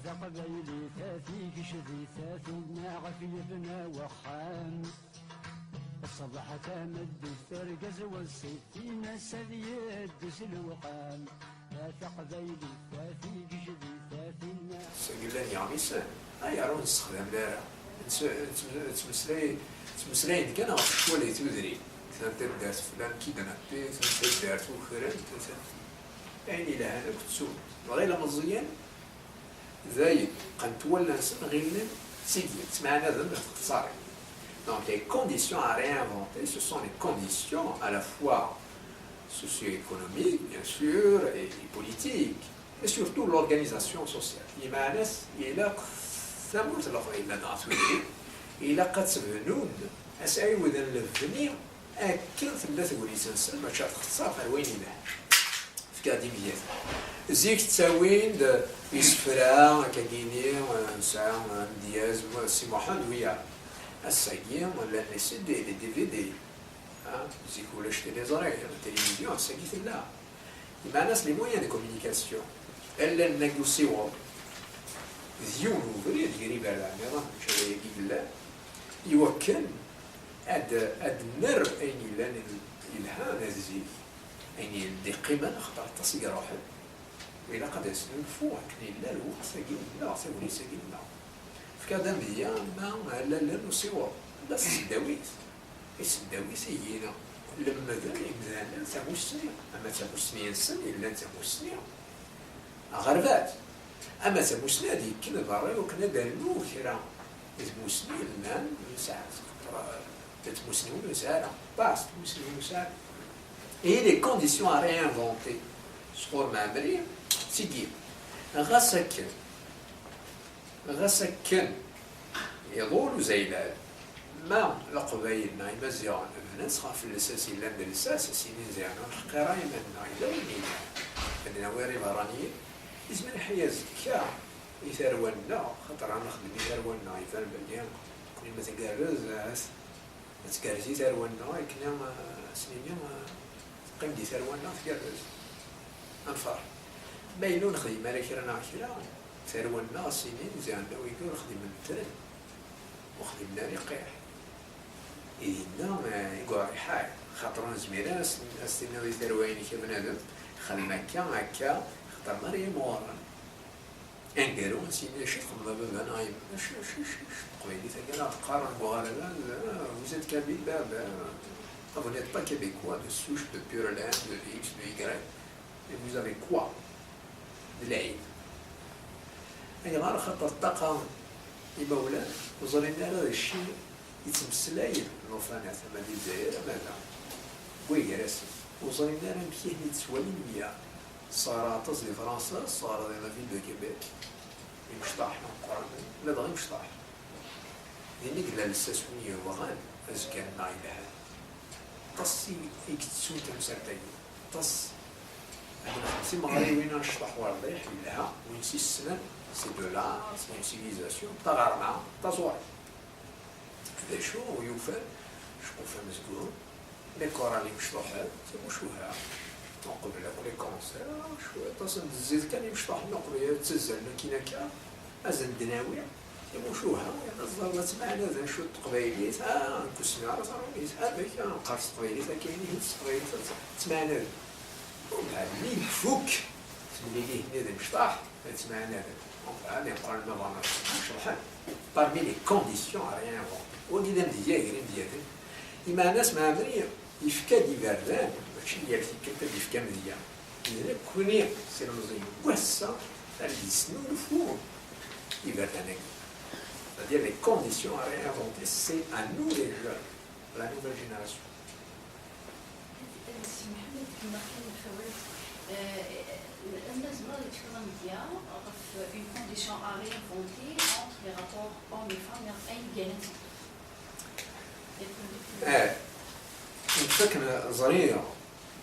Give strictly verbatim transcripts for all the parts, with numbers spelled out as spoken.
Taqbaylit a tigejdit a tinna ɣef yebna wexxam. Ṣṣbeḥ tameddit argaz wass tin-as ad yeddu s lewqam. A taqbaylit a tigejdit a tinna. Sagi llan yeɣmisen, ayɣer ur nessexdam ara? Nettmeslay, ttmeslayen-d kan ɣef ccwal di tudrin. Atan taddart flan kidnappée, atan taddart ukren, atan ayen yelhan akk ttun. Dɣa ilemẓiyen d ayen qqent wallen-nsen, ɣilen d tigi, ttmeɛnaden d txeṣṣarin. Donc les conditions à réinventer, ce sont les conditions à la fois socio-économiques, bien sûr, et, et politiques, et surtout l'organisation sociale. Lmeɛna-s, ilaq tamurt n Leqbayel ladɣa tudrin, ilaq ad tebnun, ad s-ɛiwden lebni akken tella tegnit-nsen, mačči ad txeṣṣer ɣer wayen yelhan. Fkiɣ-d imedyaten. Zik ttawin-d isefra, akkagini, eh, nesɛa, eh, amedyaz, Si Muḥend, wiyaḍ. Ass-agi, llan les C D, les D V D. Ah, zik ulac tiliẓri, la télévision, ass-agi tella. Lmeɛna-s, les moyens de communication, allen-agi usiweḍ, d yiwen ubrid gar iberdan nniḍen, mačči d ayagi yellan, iwakken ad, ad nerr ayen yellan yelhan ar zik, ayen yellan d-iqqimen, axaṭer aṭas i iruḥen. Ilaq ad as-nunfu akken yella lweqt-agi-nneɣ, tagnit-agi-nneɣ. Fkiɣ-d amedya, ama alalen usiweḍ, ama s tseddawit. Iseddawit-agi-nneɣ lemmden imdanen tamussni, ama d tamussni-nsen yellan d tamussni aɣerbaz, ama d tamussni ad yekken berra iwakken ad d-rnu kra i tmussni yellan nesɛa d tmussni ur nesɛi ara, pas d tmussni ur nesɛi ara. Et les conditions à réinventer sɣur Mɛemmri d tigi. Ɣas akken, ɣas akken iḍul uzaylal, ma Leqbayel neɣ Imaziɣen bnan-tt ɣef llsas yellan d llsas, ad s-inin ziɣen ur neḥqir ara iman-nneɣ, yella wayen yellan. Ad d-nawi iberraniyen, izmer iḥya azekka i tarwa-nneɣ, xaṭer ad nexdem i tarwa-nneɣ, iban belli nekkni ma tgerrez, ad tgerrez i tarwa-nneɣ, akken, eh, ad s-nini, eh, teqqim di tarwa-nneɣ tgerrez. Ad nefreḥ. Ma yella ur nexdim ara kra neɣ kra, tarwa-nneɣ ad s-inin ziɣen wigi ur xdimen ttren, ur xdimen ara iqiḥ. I dinna, eh, i yuɣ riḥa, xaṭer ur nezmir ara ad s-, ad s-tiniḍ i tarwa-inek a bnadem, xdem akka, akka, xaṭer mi ara yimɣuren. Aneggaru, ad s-yini, acu txedmeḍ a baba neɣ a yemma? Acu, acu, acu, acu, teqbaylit-agi ara ɣ-d-qqaren deg uɣerbaz, ah, vous êtes kabyle, ben, ben, ah, vous n'êtes pas québécois de souche, de pure laine, de X, de Y, et vous avez quoi? De lɛib. Ayɣer? Axaṭer ṭṭaqa imawlan ur ẓrin ara d acu yettmeslayen lufanat, ama di Lezzayer, ama da, deg wagar-asen. Ur ẓrin ara amek i ten-id-ttwalin wiyaḍ. Sɣareɣ aṭas di Fransa, sɣareɣ di la ville de Québec, imecṭaḥ imeqqranen, ladɣa imecṭaḥ. Din i yella lsas win yebɣan azger-nneɣ yelhan. Aṭas i, i yettun tamsalt-agi. Aṭas. Ad nexdem timeɣriwin anecṭaḥ werḍiḥ yelha, win s-yessnen, c'est de l'art, c'est une civilisation, taɣerma, taẓuri. D acu ur yufan? Ceqquf amezgun, les chorales imecṭuḥen, timucuha. Uqbel akk les concerts, cwiṭ, aṭas n zzit kan imecṭuḥen uqbel ad ttazzalen akkin akka, ad sen-d-nawi timucuha, ad ẓren ad ttmeɛnaden cwiṭ teqbaylit, ah, nekk ur ssneɣ ara taṛumit, amek ara neqqar s teqbaylit akka, ihi s teqbaylit ad ttmeɛnaden. Umbeɛd mi ifuk temlilit-nni d imecṭaḥ, ad ttmeɛnaden. Umbeɛd yeqqel lmaḍan-nsen ceḍḥen. Parmi les conditions à réinventer. Wagi d amedya gar imedyaten. Imeɛna-s Mɛemmri yefka-d iberdan, mačči yal tikkelt ad d-yefk amedya. D nekkni s ilemẓiyen n wass-a ara d-yesnulfu iberdan-agi. C'est-à-dire les conditions à réinventer, c'est à nous les jeunes, la nouvelle génération. Si Mḥemmed, kemmel kan lḥewwes. Eh, eh, ma tzemreḍ ad tefkeḍ amedya ɣef une condition à réinventer entre les rapports hommes et femmes, neɣ ayen i d-yeɛnan seg Eh, nekk akken ẓriɣ,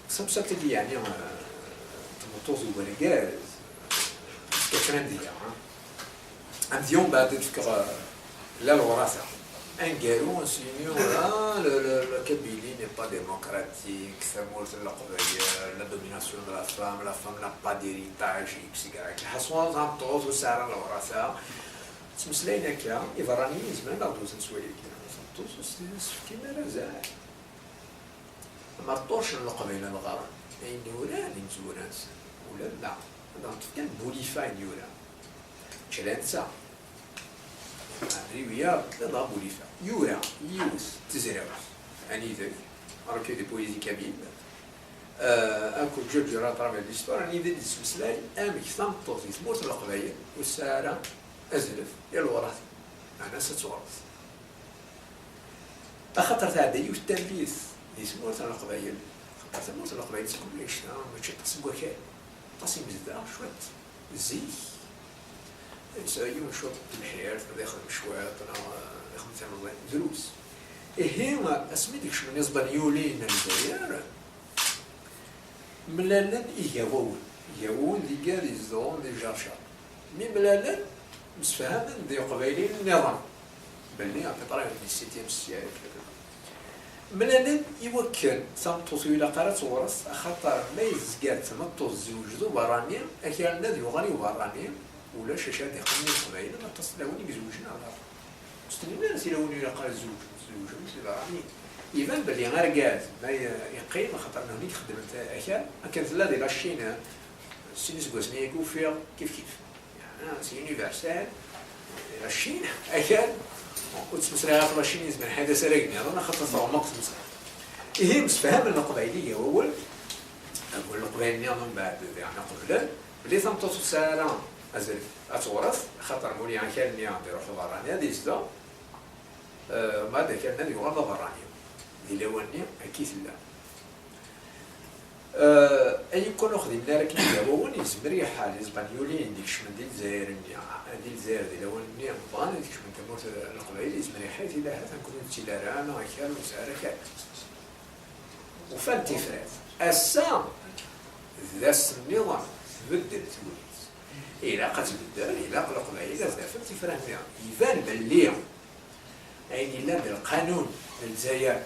tamsalt-agi yeɛni, eh, tmeṭṭut d wergaz, eh, tefka kra n deg-a, eh. Amedya umbeɛd ad d-fkeɣ, eh, la lɣerasa. Aneggaru, on s'y nuira, le, le, le Kabylie n'est pas démocratique, tamurt n Leqbayel, la domination de la femme, la femme n'a pas d'héritage, et cetera. Ḥaṣun, tameṭṭut ur tesɛi ara lewṛasa. Ttmeslayen akka, iberraniyen zemren ad aɣ-d-wten s wayagi. Tameṭṭut ur s-, ur s-tefkim ara azal. Amer ṭṭurcen Leqbayel ad ɣren ayen uran imezwura-nsen, ula d da, ad aɣ-d-fken Bulifa i d-yuran. Ččlan-tt. Ɛemri wiyaḍ, ladɣa Bulifa yura yiwet n tezrawt, anideg, recueil de poésie kabyle, euh, akked Jojo à travers l'histoire, anida d-yettmeslay amek tameṭṭut di tmurt n Leqbayel ur tesɛi ara azref i lewṛat, meɛna-s ad tuɣret. Axaṭer tɛedda yiwet tallit di tmurt n Leqbayel, axaṭer tamurt n Leqbayel teqqel annect-a, mačči aṭas n wakal, aṭas imezdaɣ, cwiṭ. Zik, yesɛa yiwen cwiṭ n tebḥirt, ad ixdem cwiṭ, neɣ, eh, ixdem timeẓi, drus. Ihi, asmi d-kecmen iẓbanyuliyen n Lezzayer, mlalen Igawawen. Igawawen d igad izedɣen di Ǧerǧer. Mi mlalen, msefhamen d Iqbayliyen nniḍen belli à peu près du dix-septième siècle. Mlalen i wakken tameṭṭut ur ilaq ara ad tewṛet, axaṭer ma yezga d tmeṭṭut tezweǧ d ubeṛṛani, akal-nni ad yuɣal i ubeṛṛani, ulac acu ara d-iqqimen i Leqbayel, aṭas n tilawin i izewǧen ar beṛṛa. Ur s-tennim ara tilawin ur ilaq ara ad zewǧent, zewǧent d ibeṛṛaniyen. Iban belli argaz ma ye-, yeqqim, axaṭer nehni i ixeddmen ta-, akal, akken tella di la Chine, sin iseggasen-agi ufiɣ kif kif. Yeɛni, c'est universel. La Chine, akal, ur ttmeslayeɣ ɣef la Chine, yezmer ḥedd asarag nniḍen, axaṭer tɣemmeq tmeslayeḍ. Ihi, msefhamen Leqbayel Igawawen, akked Leqbayel nniḍen mbeɛd, yeɛni, qeblen, belli tameṭṭut ur tesɛi ara azref ad tewṛet, axaṭer muli akal-nni ad iruḥ ubeṛṛani ad izdeɣ, eh, mbeɛd akal-nni ad yuɣal d abeṛṛani. Di lawan-nni, akka i tella. Eh, ayen kan ur xdimen ara akken Igawawen, yezmer lḥal Iẓbanyuliyen d-ikecmen di Lezzayer-nni, di Lezzayer di lawan-nni, bɣan ad kecmen tamurt n Leqbayel, yezmer lḥal tili ahat nekkni ur nettili ara, neɣ akal ur nesɛi ara akal. Ufan tifrat. Ass-a, d ass nniḍen, tbeddel tegnit. Ilaq ad tbeddel, ilaq Leqbayel ad d-afen tifrat-nni. Iban belli ayen yellan d lqanun n Lezzayer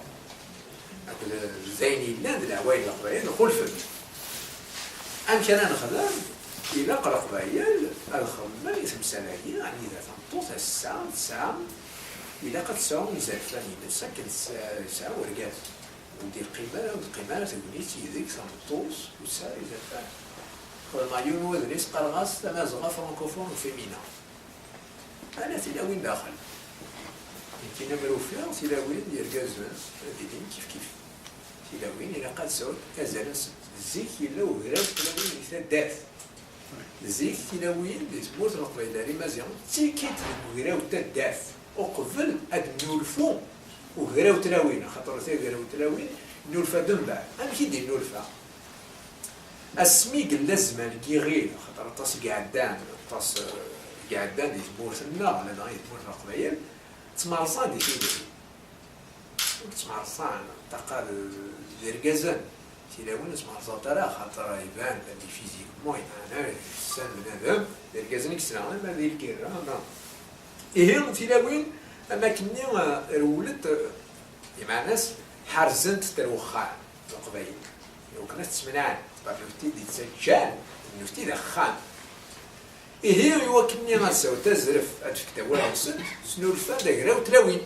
akked d ayen yellan d leɛwayed n Leqbayel xulfen. Amek ara nexdem? Ilaq Leqbayel ad xedmen i temsal-agi, anida tameṭṭut ass-a tesɛa, ilaq ad tesɛu izerfan-ines akken tes-, tesɛa urgaz. Ur d-yeqqim ara, ur d-teqqim ara tegnit ideg tameṭṭut ur tesɛi ara izerfan. Xedmeɣ yiwen n wedlis, qqareɣ-as Tamazɣa francophone au féminin. Ala tilawin daxel. Nekkini amer ufiɣ tilawin d yergazen ad ilin kif kif. Tilawin ilaq ad sɛunt azal-nsent. Zik yella ugraw n tlawin di taddart. Zik tilawin di tmurt n Leqbayel ar Imaziɣen ttikint deg ugraw n taddart uqbel ad d-nnulfu ugraw n tlawin, axaṭer ata ugraw n tlawin nnulfa-d mbeɛd. Amek i d-innulfa? Asmi yella zzman n yiɣil, axaṭer aṭas i iɛeddan, aṭas, eh, i iɛeddan di tmurt-nneɣ, ladɣa di tmurt n Leqbayel, ttmerẓan di tilawin. Ur ttmerẓan, ṭṭaqa d, d irgazen. Tilawin ur ttmerẓant ara, axaṭer iban belli physiquement, yeɛni, yessen bnadem, d irgazen i yesneɣ, ama di lgirra, ama. Ihi, tilawin, am akken-nni, eh, rewlent, eh, imeɛna-s, ḥerzent-t ar wexxam. Leqbayel. Iwakken ad t-smenɛen, ṭṭerf nutni d-yettaǧǧan, nutni d axxam. Ihi, iwakken-nni ad sɛunt azref, ad d-fkent awal-nsent, snulfan-d agraw n tlawin.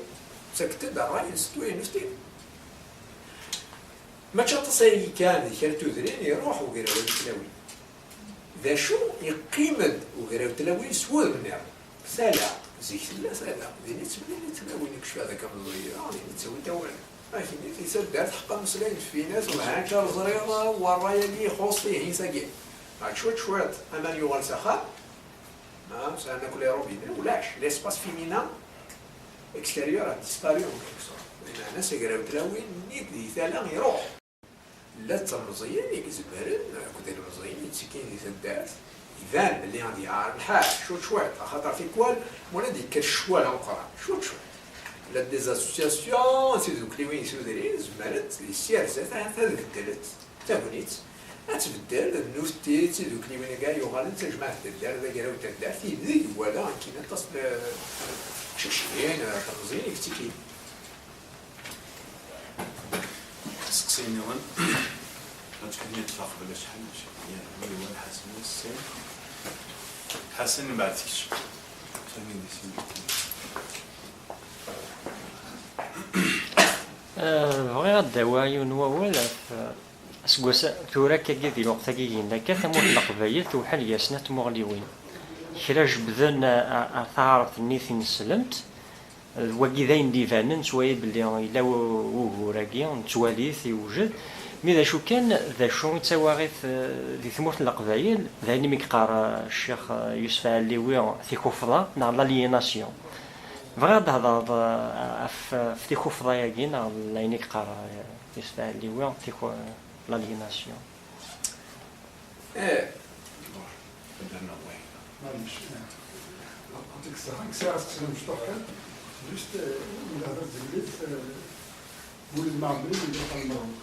Ttakkent-d ṛṛay-nsent wayen nutni. Mačči aṭas ay kan di kra n tudrin, iruḥ ugraw n tlawin. D acu, yeqqim-d ugraw n tlawin s wudem-nniḍen. Tala, zik tella tala, din i ttemlilin tlawin, nekk cfiɣ d akamḍu-yi, ah, din i ttawint awal. Akini, di taddart ḥeqqa mmeslayen ɣef yinas, uhan kan ẓriɣ, ah, wa ṛṛay-agi ixuṣṣ ihi tagi. Ɛad cwiṭ cwiṭ, aman yuɣal s axxam, ah, sɛan akk les robinets, ulac, l'espace féminin extérieur a disparu en quelque sorte. Meɛna s agraw n tlawin-nni di tala iruḥ. Llant telmeẓyin i izemren, akked ilmeẓyen yettekkin di taddart, iban belli ad yeɛreq lḥal, cwiṭ cwiṭ, axaṭer tikwal, wala ad yekker ccwal ameqqran, cwiṭ cwiṭ. Llant des associations, tidukliwin tudrin, zemrent, di sya ar zdat, ahat ad beddlent tagnit, ad tbeddel, d nutenti, d tidukliwin-agi yuɣalen d tajmaɛt n taddart, d agraw n taddart, ideg wala, akken aṭas n, Cedhin, eh, telmeẓyin, ifetti-k-id. Seqsi-nniḍen. Ad tfakkem ad tfaq bla cḥal, maca, ya, mi iwan Ḥasan, Ḥasan, mbeɛd kečč. Sami di sin. Eh, bɣiɣ ad d-awiɣ yiwen n wawal ɣef, eh, aseggas tura akkagi, di lweqt-agi yinna akka, tamurt n Leqbayel tewḥel gar snat tmuɣliwin. Kra jebden, eh, ar taɛrabt-nni tineslemt, eh, d wagi d ayen d-ibanen, nettwali belli yella u-, ugur-agi, nettwali-t, yewjed. Mi d acu kan, d acu i d tawaɣit, eh, di tmurt n Leqbayel, d ayen imi yeqqar, eh, Ccix, eh, Yusef Ɛelliwi, tikufḍa neɣ l'aliénation. Bɣiɣ ad d-thedreḍ, eh, ɣef, ɣef tikufḍa-agi neɣ d ayen i yeqqar, eh, Yusef Ɛelliwi, tiku-, l'aliénation. Eh, bon, ad d-nerreɣ wayeḍ. Maɛlic, eh. Ɛṭik ṣṣeḥḥa, kkseɣ-as kkseɣ mecṭuḥ kan. Juste, eh, mi nehder d Zillit, eh, Mulud Mɛemmri, mi iruḥ ɣer Lmerruk.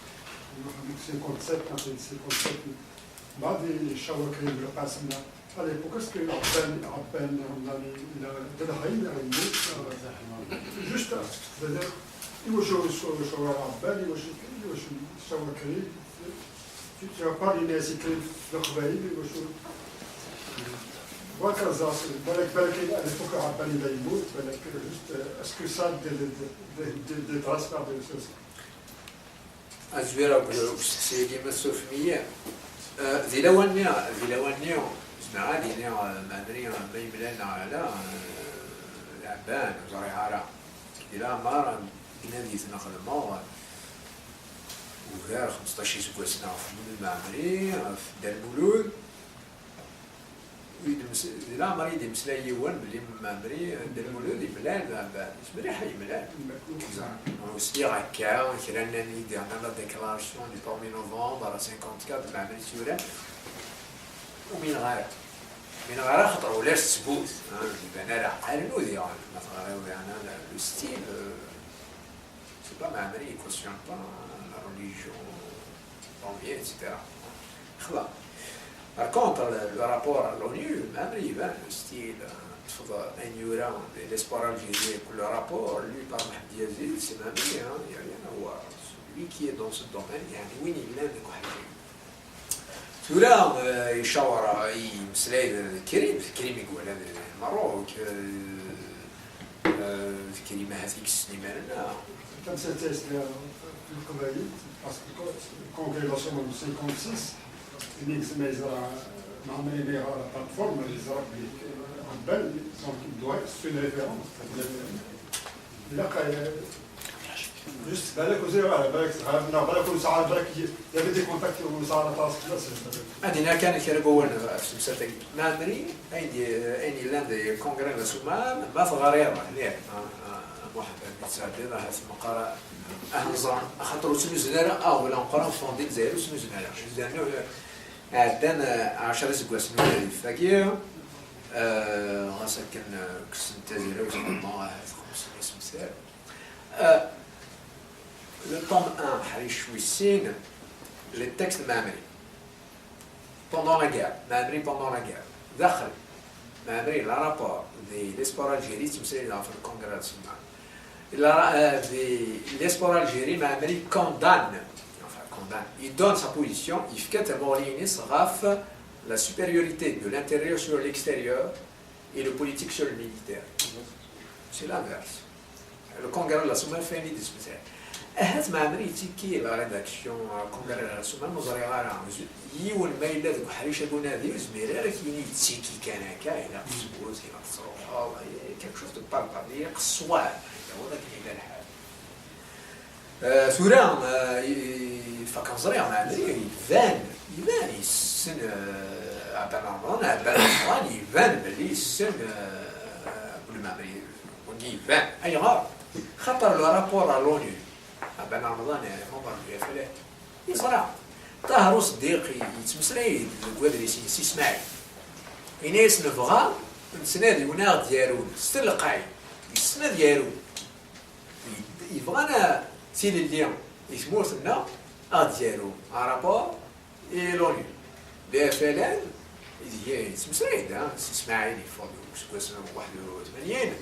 Iruḥ deg cinquante-sept, neɣ cinquante-sept. Mbeɛd icawer Krim Belqasem. À l'époque, est-ce que Ɛebban, Ɛebban, Remḍan, yella d lḥi neɣ yemmut? Juste, c'est-à-dire, iwacu icawer Ɛebban, iwacu, iwacu icawer Krim? Tu, tu as pas une sécurité في القبائل, iwacu? Voilà, ça, c'est, بالك, بالك, à l'époque, Ɛebban yella yemmut, بالك, juste, euh, est-ce que ça, des, des, des, des, des traces par des choses? Azwir akk usteqsi-agi ma tessurfem-iyi. Eh, di lawan-nni, di lawan-nni, zemreɣ ad iniɣ, eh, Mɛemmri, eh, ma yemlal neɣ ala, eh, Ɛebban, ur ẓriɣ ara. Di leɛmer, deg Nadit nexdem, eh, ugar xmesṭac iseggasen ɣef Mulud Mɛemmri, ɣef Dda Lmulud. Ur yi-d-mes-, di leɛmer i yi-d-imeslay yiwen belli Mɛemmri, Dda Lmulud yemlal, mbeɛd, mbeɛd, mliḥ yemlal. Ur sliɣ akka, kra nnan-iyi-d yerna la déclaration du premier novembre cinquante-quatre, Mɛemmri tt-yuran. Ur mineɣ ara. Ur mineɣ ara, axaṭer ulac ttbut, ah, ur d-iban ara. Rnu diɣen, ma teɣriḍ yerna le, le style, euh, C'est pas Mɛemmri, il cautionne pas la religion, tant mieux, et cetera. Xla. Par contre, le, le rapport à l'ONU, Mɛemmri iban, le style, euh, teṭṭfeḍ ayen yura, l'espoir algérien, le rapport lu par Mohamed Yazid, c'est Mɛemmri, hein, il y a rien à voir. Celui qui est dans ce domaine, يعني وين يلان داك واحد الشيء. Tura, eh, icawer, eh, imeslay d, d Krim, d Krim i yellan di Merruk, eh, eh, d Krim ahat i yessen iman-nneɣ. Tamsalt-is d, d Leqbayel, parce que le congrès de la semaine cinquante-six, imi yezmer yeẓra, Mɛemmri mi yeɣra la plateforme, yeẓra belli, eh, Ɛebban, donc, il doit être une référence. Ilaq, eh, Juste, balak ur ẓriɣ ara, balak tɣab, neɣ balak ur nesɛa, balak y-, y avait des contacts ur nesɛa ara aṭas fell-as. Ad iniɣ kan kra n wawal ɣef temsalt-agi. Mɛemmri, ayen d-, ayen yellan di congrès n Asuman, ma teɣriḍ, nih, a, a, a Muḥend, mi tesɛeddiḍ, ahat meqqar, ah, neẓra, axaṭer ur ttnuzen ara aɣbel ameqqran fond di Lezzayer, ur ttnuzen ara. Lezzayer, ɛeddan, eh, ɛecra iseggasen n wurrif-agi, eh, ɣas akken, eh, kksen tazrawt, ahat xemsin ismesal. Euh, le tome un, ḥric wis sin, les textes Mɛemmri. Pendant la guerre, Mɛemmri pendant la guerre. Daxel, Mɛemmri, le rapport de l'espoir Algérie, ttmeslayen ɣef le congrès de Asuman. La, euh, de l'espoir Algérie, Mɛemmri condamne, enfin, condamne, il donne sa position, yefka tamuɣli-ines ɣef la supériorité de l'intérieur sur l'extérieur et le politique sur le militaire. C'est l'inverse. Le congrès de la semaine fin di discuter. Ahat Mɛemmri yettekki la rédaction, euh, congrès de la semaine, ur ẓriɣ ara. Yiwen ma yella deg uḥric agunadi, ur zmir ara ad k-yini yettekki kan akka, ilaq tesbut, ilaq tesruḥeḍ, eh, quelque chose de palpable, ilaq ṣṣwab, anda ur akken yella lḥal. Eh, tura, eh, i, i, fakk ẓriɣ Mɛemmri, iban, iban, yessen, eh, Ɛebban Remḍan, Ɛebban Remḍan, iban belli yessen, eh, Mulud Mɛemmri, wagi iban. Ayɣer? Xaṭer le rapport à l'ONU, Ɛebban Remḍan, eh, membre du F L N, yeẓra. Ṭaher Useddiq yettmeslay-d deg wadlis-ines Ismaɛil. Ini-as nebɣa ad nettnadi win ara ɣ-d-yarun s telqay, yessen ad yaru. Yebɣan tilelli i tmurt-nneɣ, ad d-yaru un rapport i l'ONU. Le F L N, ideg yettmeslay-d, ah, Si Smaɛil yeffeɣ-d deg useggas n waḥed u tmanyin,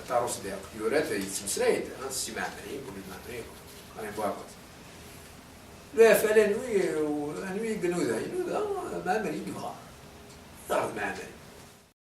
Ṭarus Diq yura-d, yettmeslay-d, ah, s Si Mɛemmri, Mulud Mɛemmri, Ɣani Buɛebas. Lwaf ala anwi, anwi i inuda, inuda Mɛemmri i yebɣa. Yeɣɣar-d Mɛemmri.